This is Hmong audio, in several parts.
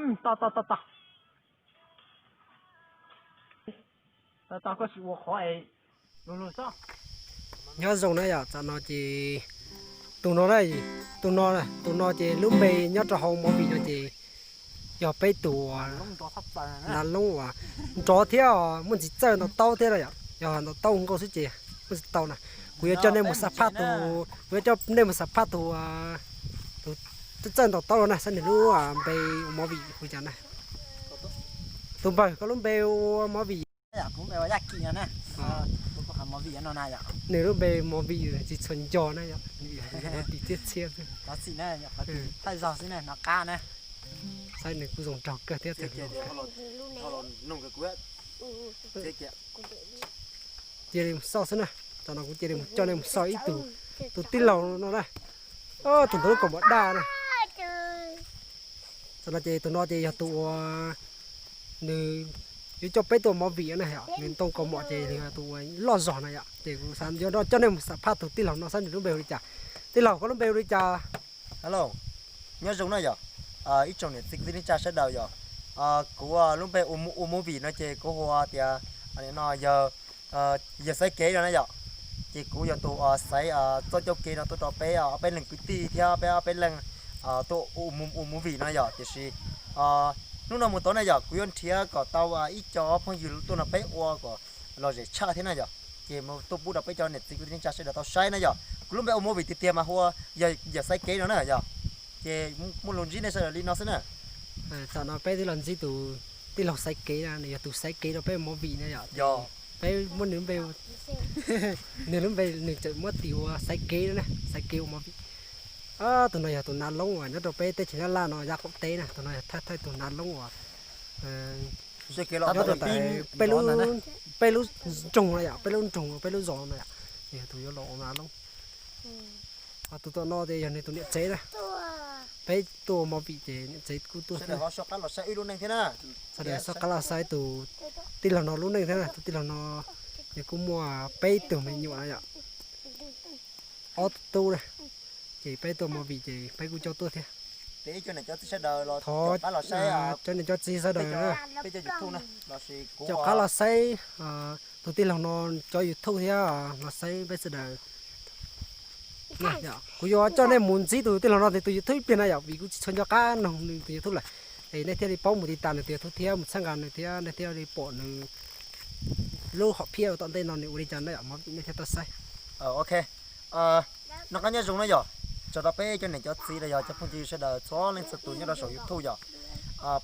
Tau, tau, tau, tau. Tau, tau, koj tsis ua qhov es lug lug xwb. Nyob zoo na yom, tam no ces tus no, tus no, tus no ces lub npe nyob rau hauv movie no ces yog peb tus nav loob uas nrov thiab muaj ntsis txawj ntaus taub thiab na yom, yog ntaus taub nkaus xwb ces muaj ntsis tau na. Kuv yuav coj nej mus xam phaj tus, kuv yuav coj nej mus xam phaj tus, tus txawj ntaus taub no na, saib nws lub npe ua movie hu cas na. Tus npawg, koj lub npe ua movie. Nws lub npe movie tsis tshua nco na yom, tim txiab txhiab xwb. Saib nws kuj zoo nraug kawg thiab tus no. Cia li mus xauj xwb na, tam no kuv cia li mus coj nej mus xauj ib tug, tus tij laug no na. Tus ntawd lub kaus mom daj na. Tam no ces tus no ces yog tus uas nws yuav coj peb tuaj movie na yom, nws ntoo kaus mom ces nws yog tus uas loj zog na yom, ces kuv xav yuav coj nej mus xam phaj tus tij laug no saib nws lub npe hu li cas. Tij laug, koj lub npe hu li cas? Hello, nyob zoo na yom, ib tsoom niam txiv kwv tij neej tsa sawv daws yom. Kuv lub npe ua movie no ces kuv hu tias no yog, yog xaiv kev no na yom. Ces kuv yog tus xaiv txoj coj kev no tuaj rau peb ob peb leeg kwv tij thiab peb ob peb leeg tuaj ua movie no yom. Tiam sis hnub no mus tod na yom, kuv yuav nrhiav kom tau ib co phooj ywg tuaj nrog peb ua kom lom zem tshaj thiab na yom. Ces tuaj pub rau peb cov niam txiv kwv tij neej tsa sawv daws tau saib na yom. Kuv lub npe ua movie tiag tiag mas hu ua yog xaiv kev no na yom. Ces muaj lus ntsib nej sawv daws li no xwb na. Tam no peb twb los ntsib tus tij laug xaiv kev na, nws yog tus xaiv kev rau peb movie na yom. Peb muab nws lub npe, nws lub npe nws tseem muab tis ua xaiv kev na, xaiv kev ua movie. Tus no yog tus nav loob uas nyob rau peb teb chaws Nyab Laj no yav qaum teb na, tus no yog thawj thawj tus nav loob uas nyob rau peb lub nroog no yom, peb lub nroog, peb lub zos no yom. Nws yog tus yuav los ua nav loob. Tus tom no ces yog nws tus niam tsev na. Peb tuaj ua movie ces niam tsev kuj tuaj thiab. Sawv daws soj qab los saib tus tij laug no lub neej thiab na, tus tij laug no nws kuj muaj peb tug me nyuam na yom, ob tug tub na. Ces peb tuaj movie ces peb kuj coj tuaj thiab. Thov cov niam cov txiv sawv daws caum qab los saib tus tij laug no cov YouTube thiab los saib peb sawv daws. Kuv yuav coj nej mus ntsib tus tij laug no tus YouTube ib pliag na yom, vim kuv tsis tshua nco qab nug nws tus YouTube lawm. Es nej thiaj li paub mus tiv tas nws tus YouTube thiab mus txhawb nqa nws thiab nej thiaj li pom nws lub hom phiaj tom ntej no nws ua li cas na yom, nej thiaj tau saib. Ok, noj qab nyob zoo na yom, tso rau peb cov niam cov txiv los yog cov phooj ywg sawv daws txhua leej txhua tus nyob rau saum YouTube yom.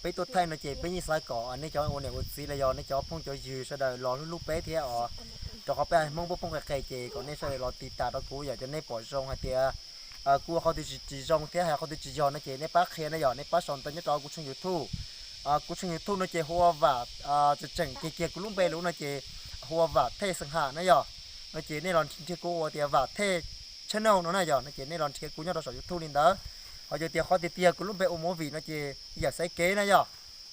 Peb tuaj thaij no ces peb yeej xav kom nej cov ua niam ua txiv los yog nej cov phooj cov ywg sawv daws los hlub hlub peb thiab os, rau qhov peb haiv Hmoob poob poob qe qe ces kom nej sawv daws los tiv tas rau kuv yom, ces nej pom zoo hais tias kuv ua qhov twg tsis zoo thiab hais qhov twg tsis yog no ces nej pab qhia na yom, nej pab sau ntawv nyob rau kuv tshooj YouTube. Kuv tshooj YouTube no ces hu ua Vam, tseem tseem kiag kiag kuv lub npe lus no ces hu ua Vam Thej Xeem Ham na yom. No ces nej los nrhiav kuv ua tias Vam Thej Channel no na yom, no ces nej los nrhiav kuv nyob rau saum YouTube li ntawd. Ho yog tias qhov tiag tiag kuv lub npe ua movie no ces yawm xaiv kev na yom.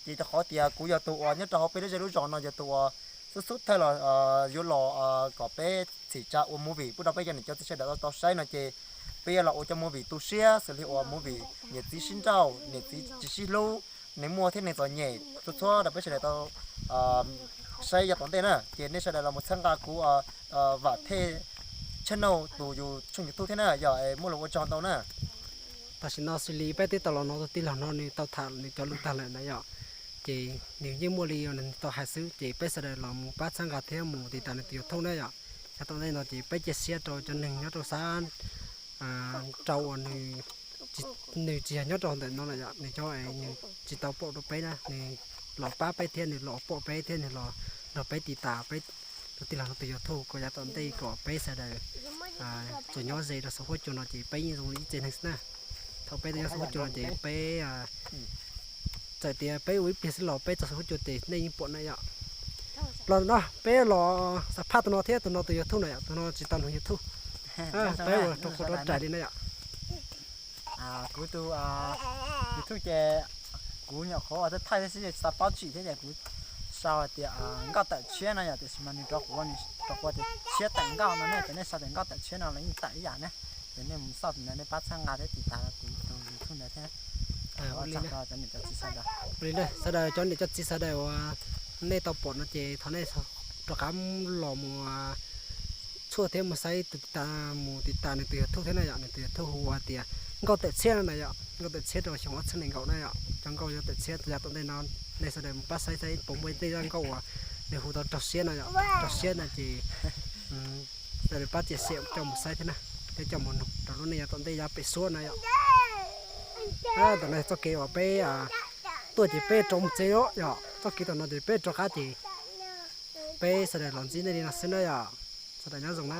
Ces rau qhov tias kuv yog tus uas nyob rau hauv peb lub zej lub zos no yog tus uas xub xub thawj los yuav los kom peb txhim tsa ua movie pub rau peb cov niam cov txiv sawv daws tau saib no ces peb yuav los ua cov movie tu siab xws li ua movie niam txiv sib nrauj, niam txiv tsis sib hlub, neeg muaj thiab neeg txom nyem txhua txhua rau peb sawv daws tau saib yav tom ntej na. Ces nej sawv daws los mus txhawb nqa kuv Vam Thej Channel tus tshooj YouTube thiab na yom, muaj lus ua tsaug ntau na. Tam sim no xws li peb twb tau los hnov tus tij laug no nws tau tham nws cov lus tag lawm na yom. Ces nws yeej muaj li uas nws tau hais xwb ces peb sawv daws los mus pab txhawb nqa thiab mus tiv tas nws tus YouTube na yom. Yav tom ntej no ces peb cia siab rau cov neeg nyob rau sab rau uas nws tsis yog nyob rau ntawm no lawm yom, nws cov nws tsis tau pom rau peb na, nws los pab peb thiab nws los pom peb thiab nws los nrog peb tiv tas peb tus tij laug no tus YouTube kom yav tom ntej kom peb sawv daws tsuas nyob ze rau saum huab cua no ces peb yeej zoo li ib tsev neeg xwb na. Thaum peb tau nyob saum huab cua no ces peb txawm tias peb ua ib pliag xwb los peb txog saum huab cua ces nej yeej pom na yom. Los no peb los xam phaj tus no thiab tus no tus YouTube na yom, tus no tsis tau nug YouTube. Peb ua rau qhua rau rais li na yom. Kuv tus YouTube ces kuv nyuam qhuav ua thaij thaij thiab xwb tsis tau paub tsim thiab ces kuv sau hais tias Nkauj Tawm Tshiab no yom, tiam sis mas nws rau qhuav, nws rau qhuav tias Tshiab Tawm Nkauj no ne, ces nej sau tias Nkauj Tawm Tshiab no los yeej tawm ib yam ne. Ces nej mus xauj tus ntawd nej pab txhawb nqa thiab tiv tas kuv tus YouTube ntawd thiab. Ua li, sawv daws cov niam cov txiv sawv daws uas nej tau pom no ces thov nej rov qab los mus txhua thiab mus saib tus tiv tas, mus tiv tas nws tus YouTube thiab na yom, nws tus YouTube hu ua tias Nkauj Tawm Txhiab no na yom, Nkauj Tawm Txhiab rau xyoo ob txhiab nees nkaum na yom, cov nkauj yuav tawm txhiab yav tom ntej no, nej sawv daws mus pab saib saib puas muaj tej zaj nkauj uas nws hu tau Raug Siab no yom, Raug Siab no ces sawv daws pab txiav sia coj mus saib thiab na, thiab coj mus nug rau lub neej yav tom ntej yav pem suab na yom. Ntawm no txoj kev uas peb tuaj ces peb rov mus tsev os yom, txoj kev tom no ces peb rov qab ces peb sawv daws los ntsib nej li no xwb na yom, sawv daws nyob zoo na.